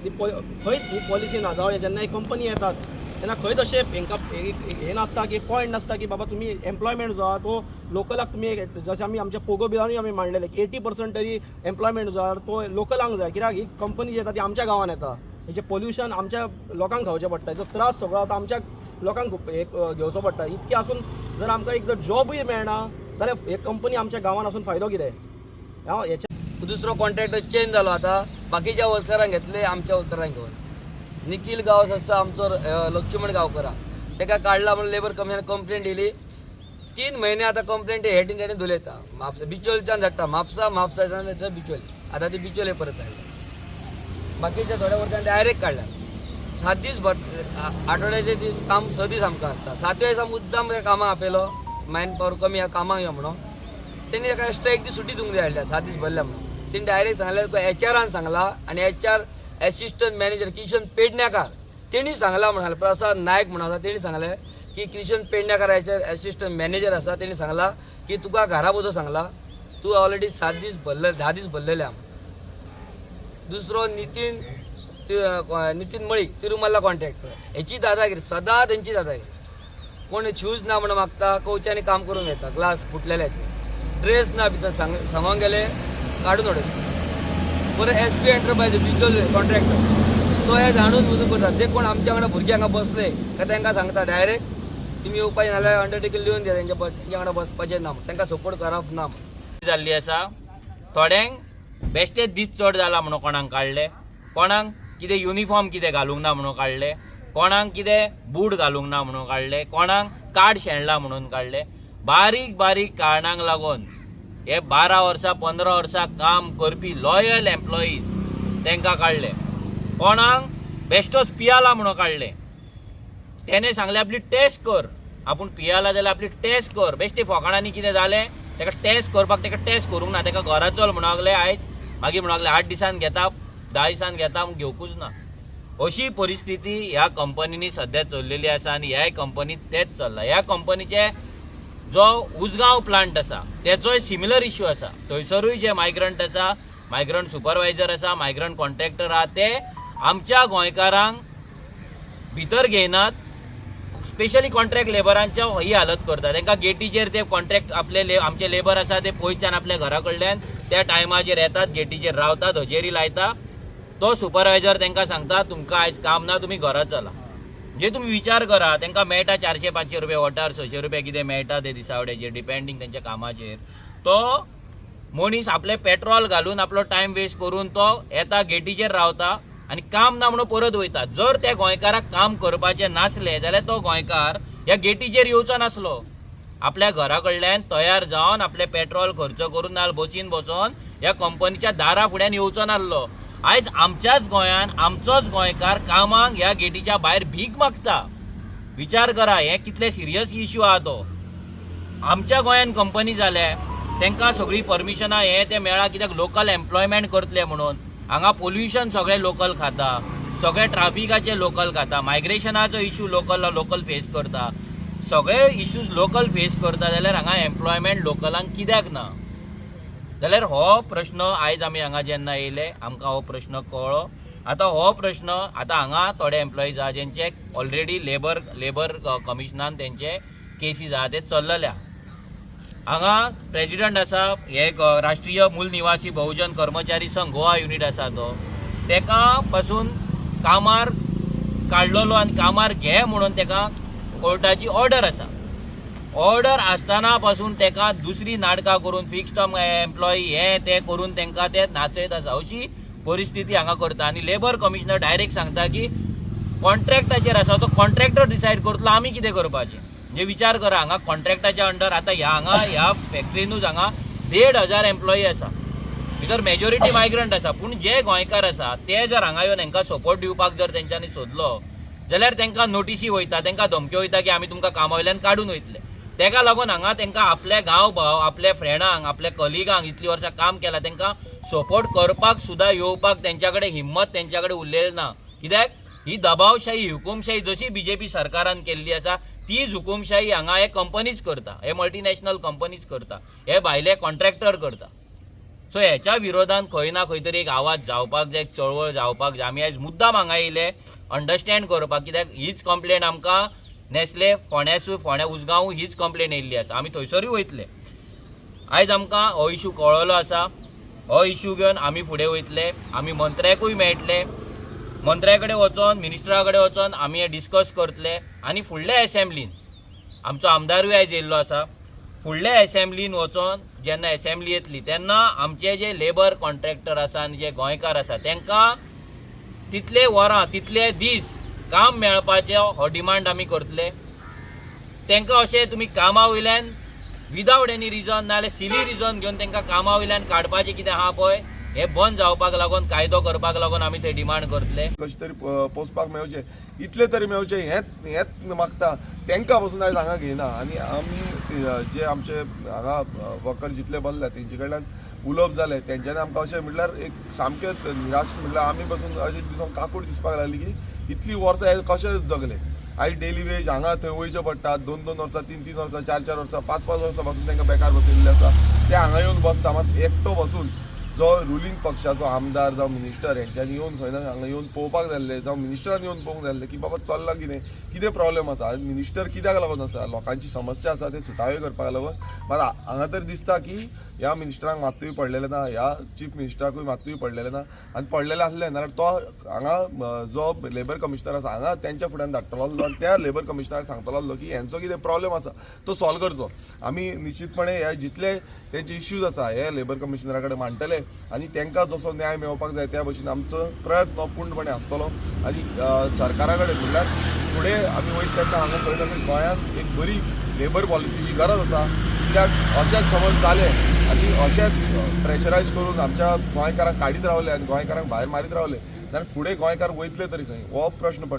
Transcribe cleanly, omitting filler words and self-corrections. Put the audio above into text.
ती खंयच ही पॉलिसी ना. जावं जेन्ना एक कंपनी येतात तेन्ना खंयच अशें हेंकां हें नासता की पॉयंट नासता की बाबा तुमी एम्प्लॉयमेंट जो आहा तो लोकलाक तुमी, जशें आमी आमच्या पोगो बिलानूय आमी मांडलेले 80% तरी एम्प्लॉयमेंट जो आहा तो लोकलांक जाय. कित्याक ही कंपनी जी येता ती आमच्या गांवांत येता, हेचें पोल्युशन आमच्या लोकांक खावचें पडटा, हेचो त्रास सगळो आतां आमच्या लोकांक घेवचो पडटा. इतकें आसून जर आमकां एक जर जॉबूय मेळना जाल्यार हे कंपनी आमच्या गांवांत आसून फायदो कितें? हांव हेच्या दुसरो कॉन्ट्रॅक्टर चेंज जालो, आतां बाकीच्या वर्करांक घेतले, आमच्या वर्करांक घेवन निखील गांवस आसा आमचो लक्ष्मण गांवकर, ताका काडला म्हणून लेबर कमिशनान कंप्लेंट दिली. 3 म्हयने आतां कंप्लेंट हेटीन तेणी धुलयता. म्हापसा बिचोलच्यान धाडटा, म्हापसा, म्हापसाच्यान धाडटा बिचोली, आतां ती बिचोले परत धाडल्या. बाकीच्या थोड्या वर्कांनी डायरेक्ट काडल्या. 7 दीस आठवड्याचे दीस काम 6 दीस आमकां आसता. 7व्या दिसा मुद्दाम त्या कामाक आपयलो, मॅन पावर कमी आहा कामाक यो म्हणून. तेणी ताका एक्स्ट्रा एक दीस सुटी दिवंक जाय हाडल्या, 7 दीस भरल्या म्हणून. तेणी डायरेक्ट सांगलें, एचआरान सांगला आनी HR assistant manager Kishan Pednekar तेणी सांगला म्हणाले, प्रसाद नायक म्हणून आसा तेणी सांगलें की Kishan Pednekar HR assistant manager आसा, तेणी सांगला की तुका घरा वचो सांगला, तूं ऑलरेडी 7 दीस भरले, 10 दीस भरलेले आहा. दुसरो नितीन नितीन मळीक तिरुमल्ला कॉन्ट्रॅक्टर, हेची दादागिरी सदां तेंची दादागिरी. कोण शूज ना म्हणून मागता, कवच्यानी काम करून घेता, ग्लास फुटलेले ते, ड्रेस ना भितर सांगोंक गेले काडून उडयता. परत एस पी एंटरप्रायज बिचोले कॉन्ट्रॅक्टर तो हे जाणून बुजून करता. जे कोण आमच्या वांगडा भुरगे हांगा बसले काय तांकां सांगता डायरेक्ट तुमी येवपाचे नाल्यार अंडरटेकींग लिवन दिया, तेंच्या वांगडा बसपाचें ना, तांकां सपोर्ट करप ना. जाल्ली आसा थोड्यांक बेश्टेच दीस चड जाला म्हणून कोणाक काडले, कोणाक कितें युनिफॉर्म कितें घालूंक ना म्हणून काडले, कोणाक कितें बूट घालूंक ना म्हणून काडले, कोणाक कार्ड शेणला म्हणून काडले. बारीक बारीक कारणांक लागून हे 12 वर्सां 15 वर्सां काम करपी लॉयल एम्प्लॉईज तांकां काडले. कोणाक बेश्टोच पियाला म्हणून काडले, तेणे सांगलें आपली टेस्ट कर, आपूण पियाला जाल्यार आपली टेस्ट कर. बेश्टे फोकाणांनी कितें जालें ताका टेस्ट करपाक, ताका टेस्ट करूंक ना, ताका घरा चल म्हणूंक लागले आयज, मागीर म्हणूंक लागले 8 दिसान घेता, 10 दिसान घेता, घेवकूच ना. अशी परिस्थिती ह्या कंपनींनी सद्या चल्लेली आसा आनी ह्याय कंपनीत तेच चल्लां. ह्या कंपनीचे जो उजगांव प्लांट आसा तेचोय सिमिलर इश्यू आसा. थंयसरूय जे मायग्रंट आसा, मायग्रंट सुपरवायजर आसा, मायग्रंट कॉन्ट्रॅक्टर आहा, ते आमच्या गोंयकारांक भितर घेयनात. स्पेशली कॉन्ट्रॅक्ट लेबरांच्या ही हालत करता. तांकां गेटीचेर ते कॉन्ट्रॅक्ट आपले आमचे लेबर आसा ते पयच्यान आपल्या घरा कडल्यान त्या टायमाचेर येतात, गेटीचेर रावतात, हजेरी लायता. तो सुपरवायजर तांकां सांगता तुमकां आयज काम ना, तुमी घरा चला. म्हणजे तुमी विचार करा, तांकां मेळटा 400-500 रुपया वटार, 600 रुपया कितें मेळटा ते दिसावड्याचेर, डिपेंडींग तेंच्या कामाचेर. तो मनीस आपलें पेट्रोल घालून आपलो टायम वेस्ट करून तो येता, गेटीचेर रावता आनी काम ना म्हणून परत वयता. जर त्या गोंयकाराक काम करपाचें नासलें जाल्यार तो गोंयकार ह्या गेटीचेर येवचो नासलो. आपल्या घरा कडल्यान तयार जावन आपलें पेट्रोल खर्च करून नाल्यार बसीन बसोन ह्या कंपनीच्या दारा फुड्यान येवचो नासलो. आयज आमच्याच गोंयान आमचोच गोंयकार कामाक ह्या गेटीच्या भायर भीक मागता. विचार करा हें कितलें सिरियस इश्यू आहा तो. आमच्या गोंयान कंपनी जाल्या तांकां सगळीं परमिशनां हें तें मेळ्ळां कित्याक लोकल एम्प्लॉयमेंट करतले म्हणून. हांगा पोल्युशन सगळें लोकल खाता, सगळें ट्राफिकाचें लोकल खाता, मायग्रेशनाचो इश्यू लोकल लोकल फेस करता, सगळे इश्यूज लोकल फेस करता, जाल्यार हांगा एम्प्लॉयमेंट लोकलांक कित्याक ना? जाल्यार हो प्रश्न आयज आमी हांगा जेन्ना येयले आमकां हो प्रश्न कळ्ळो. आतां हो प्रश्न आतां हांगा थोडे एम्प्लॉईज आहा जेंचे ऑलरेडी लेबर लेबर कमिशनान तेंचे केसीस आहा ते चल्लल्या. हांगा प्रेजिडंट आसा हे राष्ट्रीय मूल निवासी बहुजन कर्मचारी संघ गोवा युनीट आसा तो, तेका पासून कामार काडलेलो आनी कामार घे म्हणून तेका कोर्टाची ऑर्डर आसा. ऑर्डर आसतना पासून तेका दुसरी नाटकां करून फिक्स टर्म एम्प्लॉई हे ते करून तेंकां ते नाचयत आसा. अशी परिस्थिती हांगा करता आनी लेबर कमिशनर डायरेक्ट सांगता की कॉन्ट्रॅक्टाचेर आसा तो कॉन्ट्रॅक्टर डिसायड करतलो आमी कितें करपाचें. म्हणजे विचार करा हांगा कॉन्ट्रॅक्टाच्या अंडर आतां ह्या हांगा ह्या फॅक्टरीनूच हांगा 1500 एम्प्लॉई आसा, भितर मेजॉरिटी मायग्रंट आसा. पूण जे गोंयकार आसा ते जर हांगा येवन हांकां सपोर्ट दिवपाक जर तेंच्यांनी सोदलो जाल्यार तेंकां नोटिसी वयता, तेंकां धमक्यो वयता की आमी तुमकां कामा वयल्यान काडून वयतले. तेका लागून हांगा तेंकां आपल्या गांव भाव, आपल्या फ्रेंडांक, आपल्या कलिगांक इतलीं वर्सां काम केलां तेंकां सपोर्ट करपाक सुद्दां येवपाक तेंच्या कडेन हिम्मत तेंच्या कडेन उरलेली ना. कित्याक ही दबावशाही हुकुमशाही जशी बीजेपी सरकारान केल्ली आसा तीच हुकुमशाही हांगा हे कंपनीच करता, हे मल्टीनॅशनल कंपनीच करता, हे भायले कॉन्ट्रॅक्टर करता. सो हेच्या विरोधान खंय ना खंय तरी एक आवाज जावपाक जाय, एक चळवळ जावपाक जाय. आमी आयज मुद्दाम हांगा येयले अंडरस्टँड करपाक, कित्याक हीच कंप्लेन आमकां नेस्ले फोंड्यासूय, फोंड्या उसगांव हीच कंप्लेन येयल्ली आसा. आमी थंयसरूय वयतले. आयज आमकां हो इशू कळ्ळो आसा. हो इशू घेवन आमी फुडें वयतले. आमी मंत्र्याकूय मेळटले, मंत्र्या कडेन वचोन, मिनिस्टरा कडेन वचोन आमी हें डिस्कस करतले. आनी फुडल्या एसेंब्लीन आमचो आमदारूय आयज येयल्लो आसा. फुडल्या एसेंब्लीन वचोन जेन्ना एसेंब्ली येतली तेन्ना आमचे जे लेबर कॉन्ट्रॅक्टर आसा आनी जे गोंयकार आसा तांकां तितले वरां तितले दीस काम मेळपाचें हो डिमांड आमी करतले. तांकां अशें तुमी कामा वयल्यान विदावट एनी रिजन नाजाल्यार सिली रिजन घेवन तांकां कामा वयल्यान काडपाचें कितें आहा पळय हें बंद जावपाक लागून, कायदो करपाक लागून आमी थंय डिमांड करतले. कशें तरी पोसपाक मेळचें, इतलें तरी मेळचें हेंच हेंच मागता. तांकां पसून आयज हांगा घेयना. आनी आमी जे आमचे हांगा वर्कर जितले बसले तेंचे कडल्यान उलोवप जालें, तेंच्यांनी आमकां अशें म्हटल्यार एक सामकें निराश, म्हटल्यार आमी पसून अशें दिसून काकूट दिसपाक लागली की इतलीं वर्सां हे कशें जगले. आयज डेली वेज हांगा थंय वयचें पडटा, 2-2 वर्सां, 3-3 वर्सां, 4-4 वर्सां, 5-5 वर्सां पासून तांकां बेकार बसयल्लें आसा. ते हांगा येवन बसता, मात एकटो बसून जो रुलींग पक्षाचो आमदार जावं मिनिस्टर हेंच्यांनी येवन खंय ना हांगा येवन पळोवपाक जाय आसलें, जावं मिनिस्टरान येवन पळोवंक जाय आसलें की बाबा चल्लां कितें, कितें प्रॉब्लेम आसा, मिनिस्टर कित्याक लागून आसा, लोकांची समस्या आसा ते सुटावे करपाक लागून. मात हांगा तर दिसता की ह्या मिनिस्टरांक मात्तूय पडलेलें ना, ह्या चीफ मिनिस्टराकूय मात्तूय पडलेलें ना. आनी पडलेलें आसलें जाल्यार तो हांगा जो लेबर कमिशनर आसा हांगा तेंच्या फुड्यान धाडटलो आसलो आनी त्या लेबर कमिशनराक सांगतलो आसलो की हेंचो कितें प्रॉब्लेम आसा तो सॉल्व करचो. आमी निश्चितपणे हे जितले तेंचे इश्यूज आसा हे लेबर कमिशनरा कडेन मांडटले आनी तांकां जसो न्याय मेळोवपाक जाय त्या भशेन आमचो प्रयत्न पूर्णपणे आसतलो. आनी सरकारा कडेन म्हणल्यार फुडें आमी वयता तेन्ना हांगा खंय ना खंय गोंयांत एक बरी लेबर पॉलिसीची गरज आसा. कित्याक अशेंच समज जालें आनी अशेंच प्रेशरायज करून आमच्या गोंयकारांक काडीत रावले आनी गोंयकारांक भायर मारीत रावले जाल्यार फुडें गोंयकार वयतले तरी खंय हो प्रश्न पडटा.